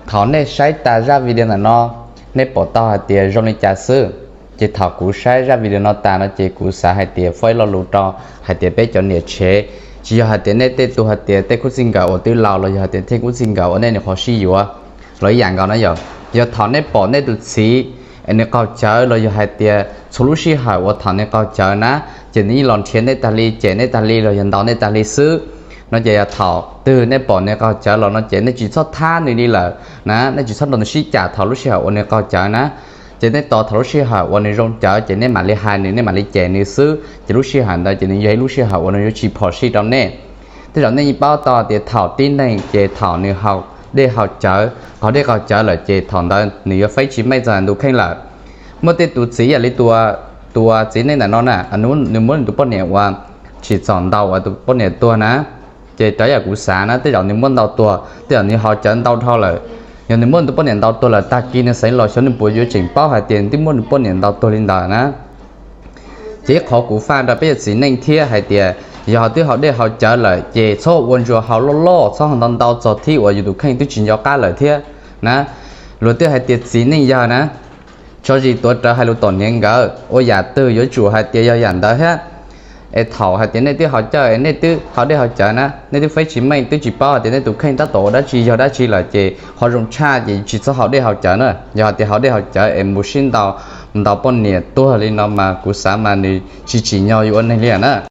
Thaum nej saib tas zaj video ntawm no, nej pom tau hais tias zoo li cas xwb. Ces thaum kuv saib zaj video no tas no ces kuv xav hais tias fob ib lo lus rau hais tias peb cov niam tsev, tsis yog hais tias nej tej tug hais tias tej khub txij nkawm uas twb laus los yog hais tias tej khub txij nkawm uas nej nyuam qhuav sib yuav los ib yam nkaus na yom. Yog thaum nej pom nej tus txiv es nws qaug cawv los yog hais tias txhua lub sij hawm uas thaum nws qaug cawv na, ces nws yeej los nrhiav nej tag li, cem nej tag li los yog ntaus nej tag li xwb. No ces yog thaum twg nej pom nws qaug cawv los no ces nej tsis txhob thab nws li lawm na, nej tsis txhob nrog nws sib cam thaum lub sij hawm uas nws qaug cawv na. Ces nej tos thaum lub sij hawm uas nws zoo cawv ces nej mam li hais nws, nej mam li cem nws xwb, ces lub sij hawm ntawd ces nws yog ib lub sij hawm uas nws yuav tsis phom sij rau nej. Tej zaum nej yeej paub tau tias thaum tib neeg ces thaum nws haus dej haus cawv, qaug dej qaug cawv lawm ces thaum ntawd nws yuav faib tsis meej txog nws tus kheej lawm. Muaj tej tus txiv yam li tus txiv neej ntawm no na, nws muab nws tus poj niam uas tsim txom ntaus uas tus poj niam tuag na, ces raws yam kuv xav na tej zaum nws muab ntaus tuag, tej zaum nws haus cawv ntau dhau lawm. Yog nws muab nws tus poj niam ntaus tuag lawm tag kis nws xeev los xyov nws puas yuav tseem paub hais tias nws twb muab nws poj niam ntaus tuag li ntawd na. Ces ib qhov kuv faj rau peb cov txiv neej thiab hais tias yog twb haus dej haus cawv lawm ces txhob ua ntsuas haus loj loj, txhob haus ntau ntau txog thib uas yus tus kheej twb tsis nco qab lawm thiab na. Luag twb hais tias txiv neej yawg na, tso zis tuav rawv hais lus tom niam nkawd, ua yam twg yuav tsum hais tias yog yam ntawd thiab. Es thaum hais tias nej twb haus cawv es nej twb haus dej haus cawv na, nej twb faib tsis meej twb tsis paub hais tias nej tus kheej tab tom ua dab tsi yog dab tsi lawm ces qhov zoo tshaj ces tsis txhob haus dej haus cawv na. Yog hais tias haus dej haus cawv es mus sib ntaus, ntaus poj niam tuag li no mas kuv xav mas nws tsis tsim nyog yuav ua neeg li na.